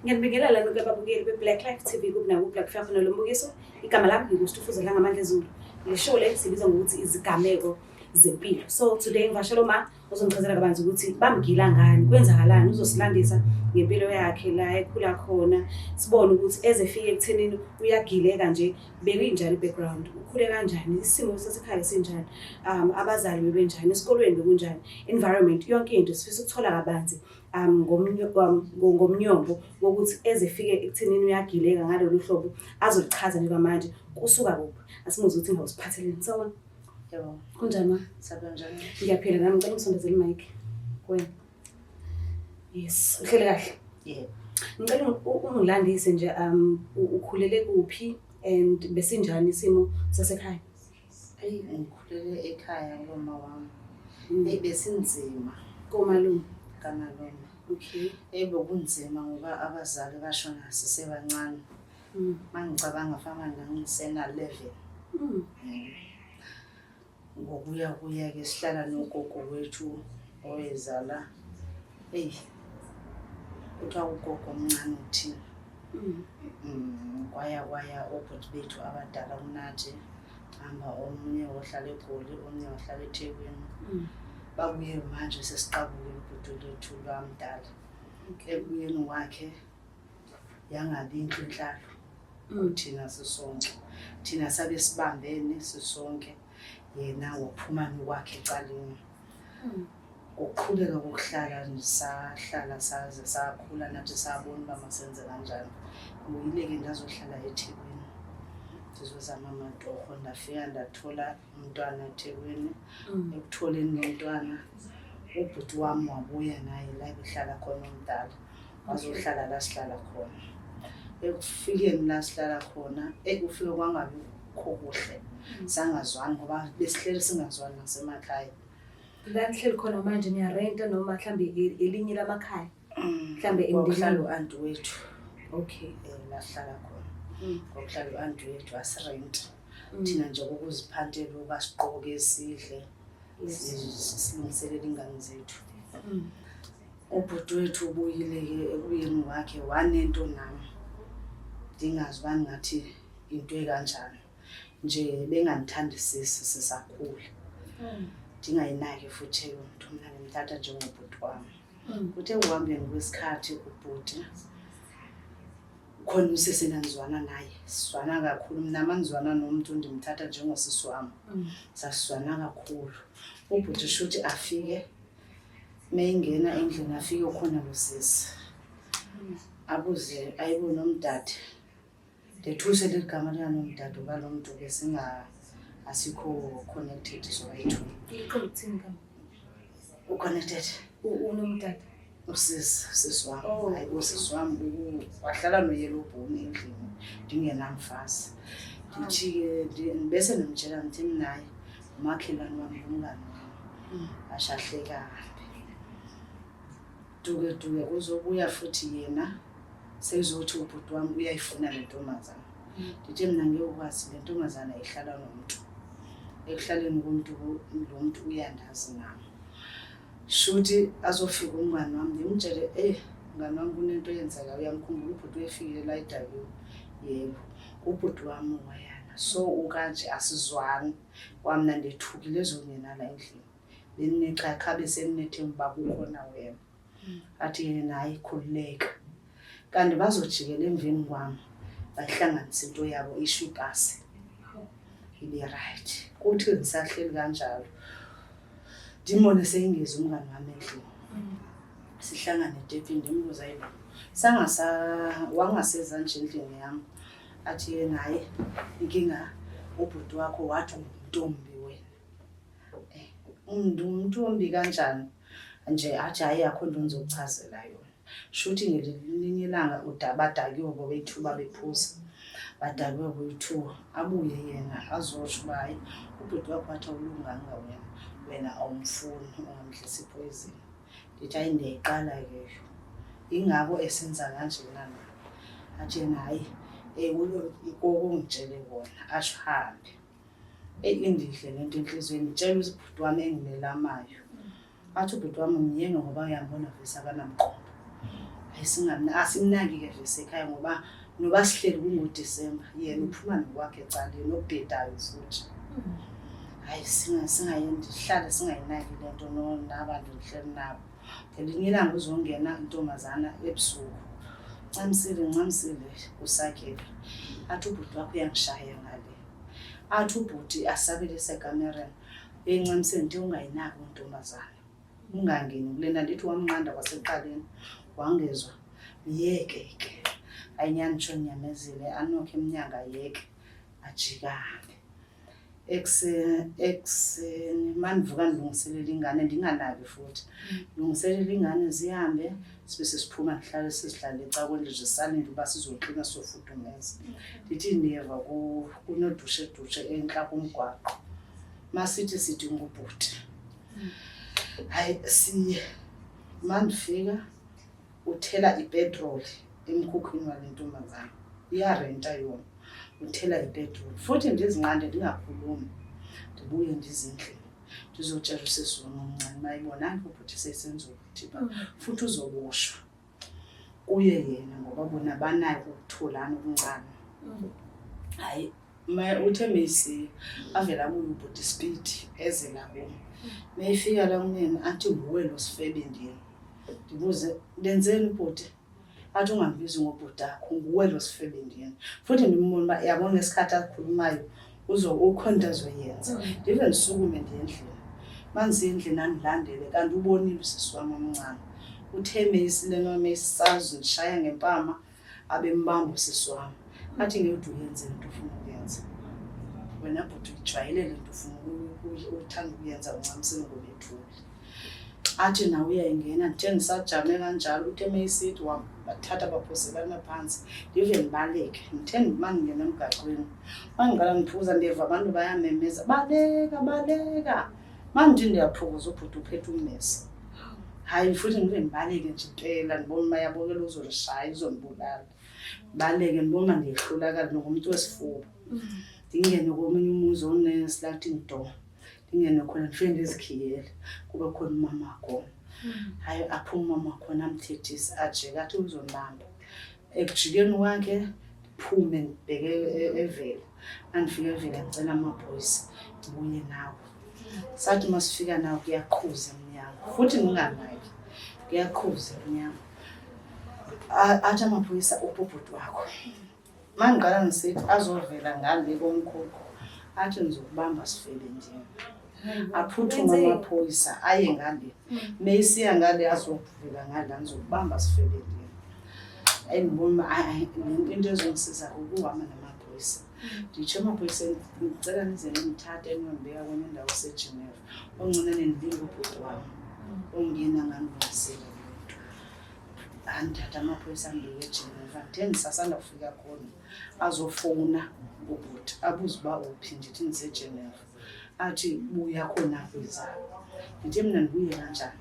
Ngiyanibingelela nonke ababukeli be-Black Life TV kuphi nakuphi la kufika khona lo mbukiso. Igama lami nginguStufuza Dlangamandla Zulu. Le show le sibiza ngokuthi izigameko zempilo. So today ngivashela uma uzongichazela kabanzi ukuthi bamgila ngani, kwenzakalani, uzosilandisa ngempilo yakhe la ekhula khona. Sibone ukuthi eze efike ekuthenini uyagileka nje bekuyinjani i-background, ukhule kanjani, isimo sasekhaya sinjani, abazali bebenjani, esikolweni bekunjani, environment, yonke into sifisa ukuthola kabanzi ngomnyombo wokuthi eze efike ekuthenini uyagileka ngalolu hlobo azolichaza njengamanje kusuka kuphi. Asimuze ukuthi ngawusiphatheleni. Sawubona. Yebo. Kunjani ma? Sabona njani? Ngiyaphila nami, ngicela ungisondezele i-mic kuwena. Yes, uhlele kahle. Yebo. Ngicela ungilandise nje ukhulele kuphi and besinjani isimo sasekhaya? Eyi, ngikhulele ekhaya kuloma wami. Eyi, besinzima. Komalume. Kamalume. Okay. Eyi, bekunzima ngoba abazali bashona sisebancane. Mangicabanga fana ngangisena 11. Ngokuya kuya ke sihlala nogogo wethu owezala. Eyi, kuthiwa ugogo omncane uthini. Kwaya kwaya obhuti bethu abadala kunathi. Hamba omunye wohlala eGoli, omunye wahlala eThekwini. Babuye manje sesiqabukile ubhuti lethu lwamdala. Ekubuyeni kwakhe yangabi inhle inhlalo kuthina sisonke. Thina sabe sibambene sisonke, yena waphuma nokwakhe ecaleni. Ukuqhubeka kokuhlala nje sahlala saze sakhula nathi sabona uba masenze kanjani. Ngibuyile-ke ndazohlala eThekwini ndizozama amatorho, ndafika ndathola umntwana eThekwini. Ekutholeni lo mntwana ubhuti wami wabuya naye la ebehlala khona omdala, wazohlala la sihlala khona. Ekufikeni la sihlala khona, ufike kwangabikho kuhle, sangazwani ngoba besihleli singazwani nasemakhaya. La nihleli khona manje niyarenta noma mhlambe elinye lamakhaya? Mhlambe Kwakuhlala emndenini? u-anti wethu. La sihlala khona. Kwakuhlala u-anti wethu, asirenti. Thina nje kokuziphantela uba sigqoke sidle, silungiselele ingane zethu. Ubhuti wethu ubuyile-ke, ekubuyeni kwakhe wanento nami. Ndingazi uba ngathi into ekanjani. Nje bengandithandisisi sisakhula. Ndingayinaki futhi leyo nto, mna ndimthatha njengobhuti wami. Kuthe ekuhambeni kwesikhathi ubhuti khona usisi endandizwana naye, sizwana kakhulu. Mna uma ndizwana nomntu ndimthatha njengosisi wami. Sasizwana kakhulu. Ubhuti shuthi afike, meyingena endlini afike khona lo sisi. Abuze ayibo nomdade. Ndethuse leli gama likanomdade uba lo mntu besinga asikho connected sobayi-two. Liqonde ukuthini igama? U-connected. Unomdade? Usisi, usisi wami. Oh. Hayi, usisi wami wahlala noyellow bone endlini ndingenamfazi. Ndithi-ke bese ndimtshela ndithi mnaye umakhelwane wami, ngumngani wami. Ashahleka kabi. Duke duke kuzobuya futhi yena sezothi ubhuti wami uyayifuna le ntombazana. Ndithi mna ngeke ukwazi, le ntombazana ihlala nomuntu. Ekuhlaleni komuntu lo muntu uyandazi nami. Shuthi azofika umngani wami ngimtshele, mngani wami kunento eyenzekayo, uyamkhumbula ubhuti oyefikile la edakiwe? Yebo, ubhuti wami wayana. So ukanje asizwani. Kwamna ndethukile ezongena la endlini. Benineqhaqha besenginethemba uba kukhona wena. Athi yena hayi khululeka. Kanti bazojikela emveni kwami bahlanganise into yabo isho ipasi. Ibe right. Kuthi ngisahleli kanjalo ndimone seyingeza umngani wami endlini. Sihlangane etepini ndimbuza ayibo. Sangasa wangaseza nje endlini yami. Athi yena hayi inkinga ubhuti wakho wathi ungumntombi wena. Ungumntombi kanjani? Nje athi hayi akho nto ngizokuchazela yona. Shuthi ngelinye ilanga badakiwe bobeyi-two babephuza. Badakiwe boyi-two. Abuye yena azosho uba hayi ubhuti wakho wathi awulunganga wena. Wena awumfuni ungamdlisa ipoison. Ndithi hayi ndiyayiqala ke yo. Ingako esenza kanjena na. Athi yena hayi kokungitshele kona asho hambe. Eyi indidle lento enhliziyweni, ngitshela ubhuti wami engimelamayo. Athi ubhuti wami myeke ngoba uyambona vese akanamqondo. Hayi, asimnaki-ke vese ekhaya ngoba noba sihleli kungoDisemba, yena uphuma nokwakhe ecaleni okubhedayo futhi. Hayi, singayendihlale singayinaki le nto nabantu ndihleli nabo. Ngelinye ilanga uzongena intombazana ebusuku. Ncamisile, ncamisile usakele. Athi ubhuti wakho uyangishaya ngale. Athi ubhuti asabele esekamereni. Encamisile nje ungayinaki untombazana. Ungangeni kulena ndithi wamnqanda kwasekuqaleni wangezwa. Myeke ke. Ayinyani ngisho nyamezile anokhe emnyango ayeke ajikane. Ekuseni manivuka ndilungiselela ingane ndinganaki futhi lungiselela ingane zihambe sibe sesiphuma ndihlale sizihlale ecakwendle nje sisalinde uba sizoklina sizofudumeza. Ndithi ndiyeva kunodushe-dushe entla kumgwaqo, masithi sithi ngubhuti. Hayi, siye mandifika uthela ipetroli emkhukhwini wale ntombazana, iyarenta yona, uthela ipetroli futhi. Ndizinqande ndingakhulumi, ndibuye ndize endlini ndizotshela usisi wam omncane mayibonani ubhuti sesenza ukuthi ba futhi uzoboshwa kuye yena ngoba bona banayo ukutholana okuncane. Hayi, uthe meyisiya avele abuye ubhuti speed eze la kum. Meyifika la kumina athi, "Nguwe lo sifebe ndini." Ndibuze, "Ndenzeni ubhuti?" Athi, "Ungambizi ngobhuti akho, nguwe lo sifebe ndini." Futhi ndimbone uba yabona ngesikhathi akhulumayo ukhona into azoyenza. Ndive ndisukume ndiye endlini. Uma ndisiya endlini andilandele, kanti ubonile usisi wam omncane. Uthe meyisilena meyisazondishaya ngempama abembamba usisi wam. Athi, "Ngeke uyenze into ufuna ukuyenza wena bhuti, uyijwayele le nto ufuna uthanda ukuyenza uncamisile ngobethule." Athi nawe uyayingena. Ndithe ndisajame kanjalo uthe meyisithi bathatha baphoselana phantsi. Ndive ndibaleke. Ndithe uma ndingena emgaqweni, uma ndiqala ndiphuza ndiyeva abantu bayamemeza, "Baleka, baleka!" Uma ndithi ndiyaphukuza ubhuti uphethe ummese. Hayi, futhi ndive ndibaleke nje impela, ndibona uba yabokela uzondishaya, uzondibulala. Baleke ndibona uba ndiyehlulakala nongumntu wesifuba. Ndingene komunye umuzi one-sliding door, ndingene khona ndifike ndizikhiyele, kube khona umama wakhona. Hayi, aphume umama wakhona amthethise, ajike athi uzondibamba. Ekujikeni kwakhe ndiphume ndibheke eVela. Mandifika eVela ndicela amaphoyisa ndibuye nawo. Sathi uma sifika nawo kuyaqhuza emnyango, futhi nginganaki, kuyaqhuza emnyango. Athi amaphoyisa, "Uphi ubhuti wakho?" Uma ngiqala ngisithi azovela ngale komkhukhu athi, "Ngizokubamba sifebe ndini." Aphuthume amaphoyisa aye ngale, meyisiya ngale azovela ngale, "Ngizokubamba sifebe ndini." Ayindibona uba into ezongisiza ukuhamba namaphoyisa. Nditsho emaphoyiseni, "Ndicela nize nindithathe niyondibeka kwenye indawo eseGeneva, oncinane ndilinde ubhuti wam ongena ngandilungisela le nto." Andithatha amaphoyisa andibeke eGeneva. Ndithe ndisasanda kufika khona azofowuna ubhuti abuze uba uphi, ndithi ndiseGeneva. Athi, "Buya khona kwizabo." Ndithi mna, "Ndibuye kanjani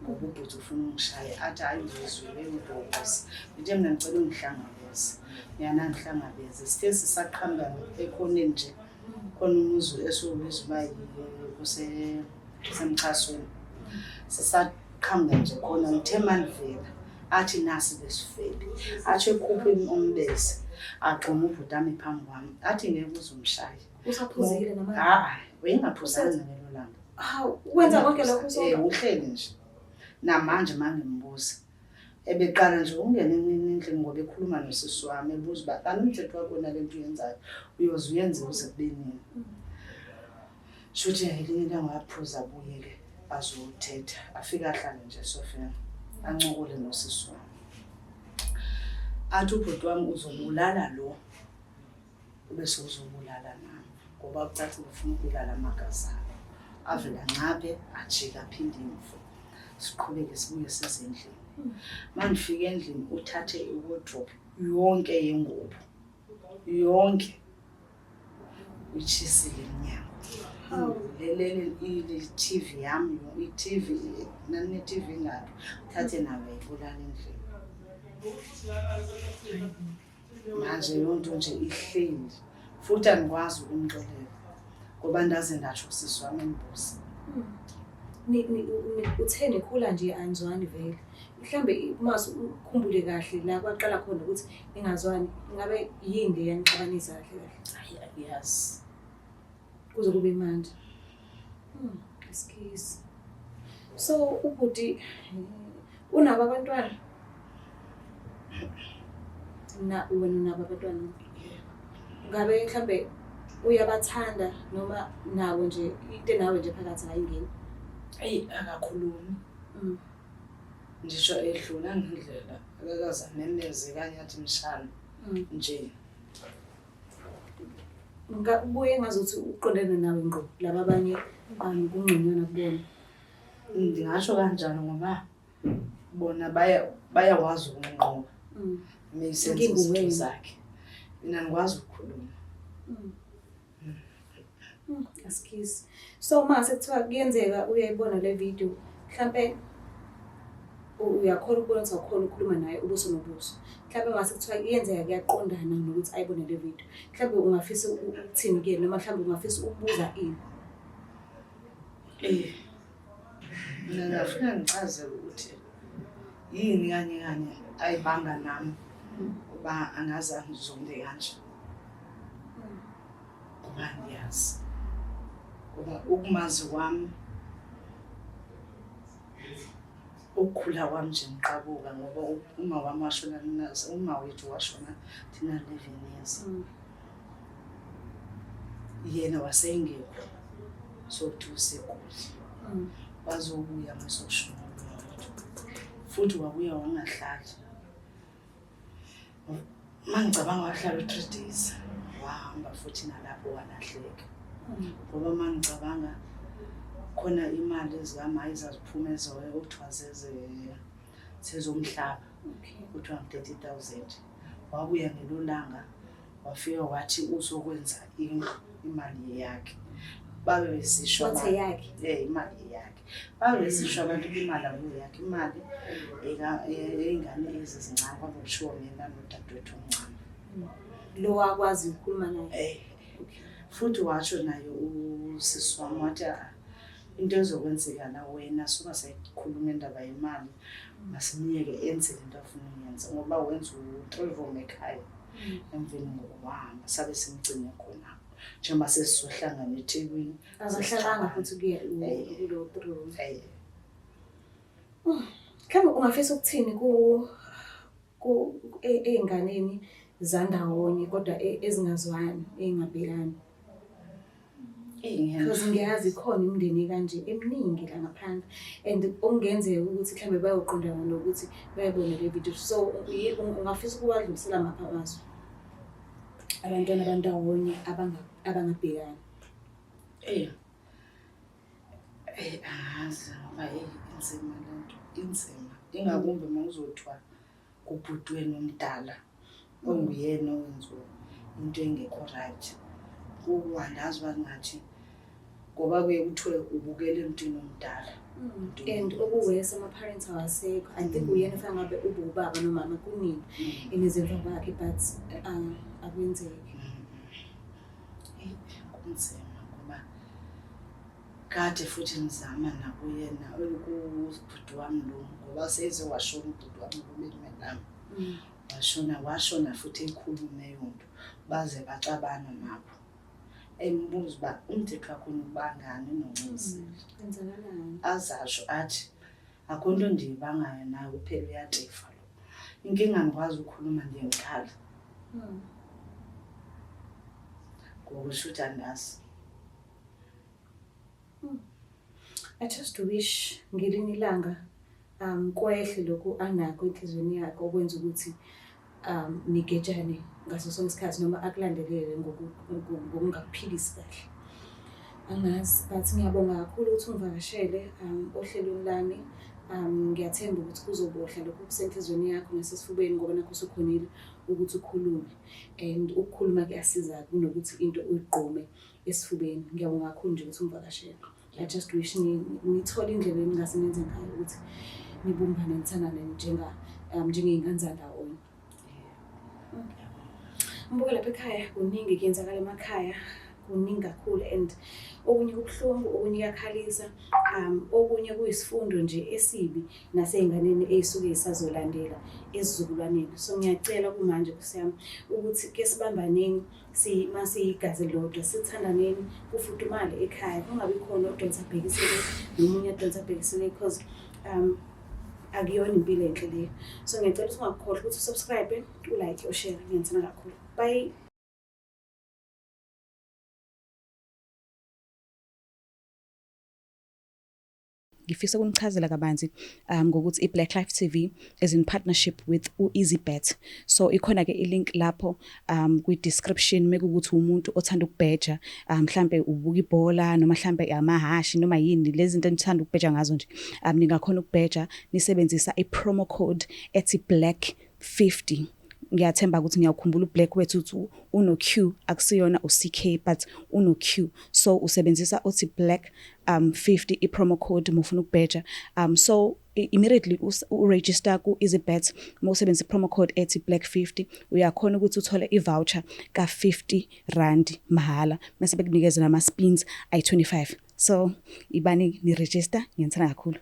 ngoba ubhuti ufuna ungishaya?" Athi, "Hayi, ndizwile udokoza." Ndithe mna, "Ndicela undihlangabeze." Yana andihlangabeze. Sithe sisaqhamuka ekhoneni nje, khona umuzi esiwubiza uba kusemxhasweni, sisaqhamuka nje khona, ngithe mandivela athi, "Nasi lesifebe." Atsho ekhupha umbese, agxuma ubhuti ami phambi kwami, athi ngeke uzomshaya. Usaphuzile namanje? Ha, wayengaphuzanga ngelo langa. Hawu, wenza konke lokho? Uhleli nje namanje uma ngimbuza. Ebeqala nje ukungena endlini ngoba ekhuluma nosisi wami, ebuza uba kanti umthetho wakho nale nto uyenzayo uyoze uyenze uze kube nini. Shuthi ngelinye ilanga waphuza, abuye-ke azothetha, afike ahlale nje esofeni ancokole nosisi wami. Athi ubhuti wami uzobulala lo, ube sewuzobulala nami ngoba kucacile ufuna ukubulala amagazana. Avele ancape, ajike, aphinde imvu. Siqhubeke sibuye size endlini. Uma ngifika endlini uthathe i-wardrobe yonke yengubo yonke, uyitshisile emnyango. Lelele i-TV yami, i-TV nanine-TV ngaphi, uthathe nayo wayibulala endlini. Manje leyo nto nje ihleli futhi andikwazi ukumxolela ngoba ndaze ndatsho usisi wami embuza. Uthe nikhula nje anizwani vele. Mhlambe uma ukhumbule kahle la kwaqala khona ukuthi ningazwani, ngabe yini le yanixabanisa kahle kahle? Hayi, angiyazi. Kuze kube manje. Excuse. So ubhuti unabo abantwana? Na wena unabo abantwana? Ngabe mhlambe uyabathanda noma nabo nje into nawe nje phakathi ayingeni? Eyi, akakhulumi. Ngisho edlula ngendlela akakaze amemeze kanye athi mshana nje. Ubuye ngazuthi uqondene nawe ngqo laba abanye kungconywana kubona. Ndingasho kanjalo ngoba bona bayakwazi ukunqoba. Meyisenza izinto zakhe. Mina ngikwazi ukukhuluma. Askies. So mase kuthiwa kuyenzeka uyayibona le video, mhlampe uyakhona ukubona ukuthi awukhona ukukhuluma naye ubuso nobuso. Mhlampe mase kuthiwa kuyenzeka kuyaqondana nokuthi ayibone le video. Mhlampe ungafisa ukuthini kuyena noma mhlampe ungafisa ukubuza ini? Mina ngingafuna ngichazele ukuthi yini kanye kanye ayibanga nami uba angaze angizonde kanje. Ngoba angiyazi. Ngoba ukumazi kwami, ukukhula kwami nje ngiqabuka ngoba uma wami washona, uma wethu washona thina 11 years. Yena wasengekho sokuthi useGoli. Wazobuya masokushona umama wethu. Futhi wabuya wangahlali. Uma ngicabanga wahlala u-3 days wahamba futhi nalapho walahleka. Ngoba uma ngicabanga khona imali ezikama ezaziphuma ezoya okuthiwa zezomhlaba. Kuthiwa ngu-30,000. Wabuya ngelo langa wafika wathi uzokwenza indlu imali yakhe. Babe besisho Wathi yakhe? Imali yakhe. Babe besisho abantu imali akuyakhe, imali ey'ngane ezi zincane kwabe kushiwo mina nodadewethu omncane. Lo wakwazi ukukhuluma naye? Futhi washo naye usisi wami wathi into ezokwenzeka la wena suka sayikhuluma indaba yemali, masimyeke enze lento afuna ukuyenza ngoba wenza u-3 room ekhaya. Emveni ngokuhamba sabe simgcine khona njengoba sesizohlangana eThekwini. Azahlalanga futhi kuye kulo 3 room. Mhlawumbe ungafisa ukuthini ku ey'nganeni zandawonye kodwa ezingazwani, ey'ngabhekani? Because ngiyazi ikhona imindeni kanje eminingi la ngaphandle and okungenzeka ukuthi mhlawumbe bayoqondana nokuthi bayibone le video. So ungafisa ukuwadlulisela maphi amazwi abantwana abandawonye abangabhekani? Angazi ngoba inzima lento, inzima. Ingakumbi uma kuzothiwa kubhuti wenu omdala onguyena owenziwa into engekho right. Andazi uba kungathi ngoba kuye kuthiwe ubukele emntwini omdala. And okuwesa ama-parents awasekho. I think uyena ufana ngabe ube ubaba nomama kunini inezemva kwakhe, but akwenzeki. Kunzima ngoba kade futhi ngizama nakuyena kubhuti wami lo ngoba seze washona ubhuti wami kubelime nami. Washona futhi ekhulume yonto baze baxabana nabo. Embuza uba umthetho wakho ubangani noNcizile. Kwenzakalani? Azasho athi akho nto ndiyibangayo naye kuphela uyatefa lo. Inkinga angikwazi ukukhuluma ndiye ngikhala. Ngokusho ukuthi andazi. I just wish ngelinye ilanga kwehle lokhu anakho enhliziyweni yakhe okwenza ukuthi nigejane ngaso sonke isikhathi noma akulandelele ngokungakuphilisi kahle. Angazi, but ngiyabonga kakhulu ukuthi ungivakashele ohlelweni lami. Ngiyathemba ukuthi kuzobohla lokhu okusenhliziyweni yakho nasesifubeni ngoba nakho usukhonile ukuthi ukhulume. And ukukhuluma kuyasiza kunokuthi into uyigqume esifubeni. Ngiyabonga kakhulu nje ukuthi ungivakashele. I just wish nithole indlela eningase nenze ngayo ukuthi nibumbane nithandane njengey'ngane zandawonye. Mbuke lapha ekhaya kuningi kuyenzakala emakhaya. Kuningi kakhulu and okunye kubuhlungu, okunye kuyakhalisa, okunye kuyisifundo nje esibi nasey'nganeni ey'suke y'sazolandela esizukulwaneni. So ngiyacela kumanje Nkosi yami ukuthi ke sibambaneni masiyigazi elilodwa, sithandaneni, kufudumale ekhaya, kungabi khona odonsa abhekise le nomunye adonsa abhekise le because akuyona impilo enhle leyo. So ngiyacela ukuthi ungakukhohlwa ukuthi usubscribe, ulike, ushare. Ngiyanithanda kakhulu. Bye. Ngifisa ukunichazela kabanzi ngokuthi i-Black Life TV is in partnership with u-EasyBet. So ikhona-ke i-link lapho kwi-description mekuwukuthi umuntu othanda ukubheja, mhlampe ubuka ibhola noma mhlampe amahhashi noma yini lezi zinto enithanda ukubheja ngazo nje. Ningakhona ukubheja nisebenzisa i-promo code ethi black 50. Ngiyathemba ukuthi ngiyawukhumbula uBlack wethu ukuthi uno-Q, akusiyona u-CK but uno-Q. So usebenzisa othi black 50 i-promo code uma ufuna ukubheja. So immediately uregister ku-EasyBet uma usebenzisa i-promo code ethi black 50 uyakhona ukuthi uthole i-voucher ka-50 rand mahhala mase bekunikeza nama-spins ayi-25. So ibani ni-register, ngiyanithanda kakhulu.